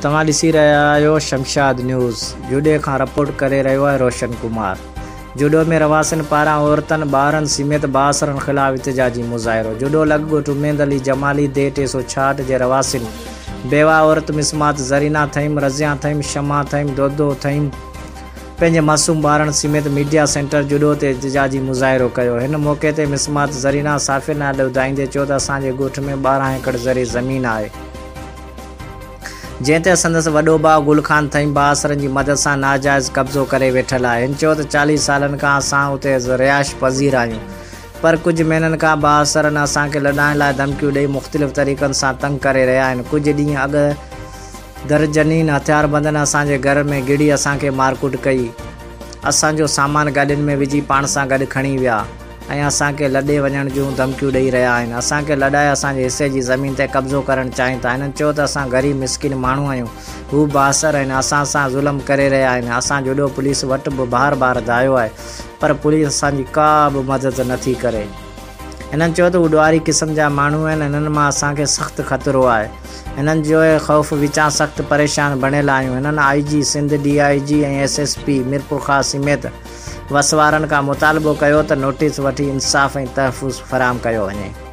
توهان ڏسي رهيا آهيو شمشاد نيوز جوڏي کان رپورٽ ڪري رهيو آهي روشن ڪمار جوڏو ۾ رهواسين پاران عورتن ٻارن سميت بااثرن خلاف احتجاجي مظاهرو جوڏو لڳ ڳوٺ اميد علي جمالي ديهه 366 جي رهواسين بيواهه عورت مسمات زرينا ٿهيم رضيا ٿهيم شمع ٿهيم دودو ٿهيم پنهنجي معصوم ٻارن سميت ميڊيا سينٽر جوڏو تي احتجاجي مظاهرو ڪيو. هن موقعي تي مسمات زرينا صحافين آڏو دانهيندي چيو ته اسان جي ڳوٺ ۾ 12 ايڪڙ زرعي زمين آهي، جنهن تي سندس وڏو ڀاء گل خان ٿهيم بااثرن جي مدد سان ناجائز قبضو ڪري ويٺل آهي. هن چيو ته 40 سالن کان اسان اتي رهائش پذير آهيون پر ڪجهه مهينن کان بااثرن اسان کي لڏائڻ لاء ڌمڪيون ڏئي مختلف طريقن سان تنگ ڪري رهيا آهن. ڪجهه ڏينهن اڳ درجنين هٿياربندن اسان جي گهر ۾ گهڙي اسان کي مارڪٽ ڪئي. اسان جو سامان گاڏين ۾ وجهي پاڻ سان گڏ کڻي ويا ۽ اسان کي لڏي وڃڻ جون ڌمڪيون ڏئي رهيا آهن. اسان کي لڏائي اسان جي حصي جي زمين تي قبضو ڪرڻ چاهين ٿا. هنن چيو ته اسان غريب مسڪين ماڻهو آهيون. هو بااثر آهن اسان سان ظلم ڪري رهيا آهن. اسان جوڏو پوليس وٽ به بار بار دانهيو آهي پر پوليس اسان جي ڪا به مدد نٿي ڪري. هنن چيو ته هو ڏوهاري قسم جا ماڻهو آهن، هنن مان اسان کي سخت خطرو آهي. هنن جي خوف وچان سخت پريشان بڻيل آهيون. هنن آء جي سنڌ، ڊي I جي ۽ ايس ايس پي ميرپورخاص سميت وس وارن کان مطالبو ڪيو ته نوٽيس وٺي انصاف ۽ تحفظ فراهم ڪيو وڃي.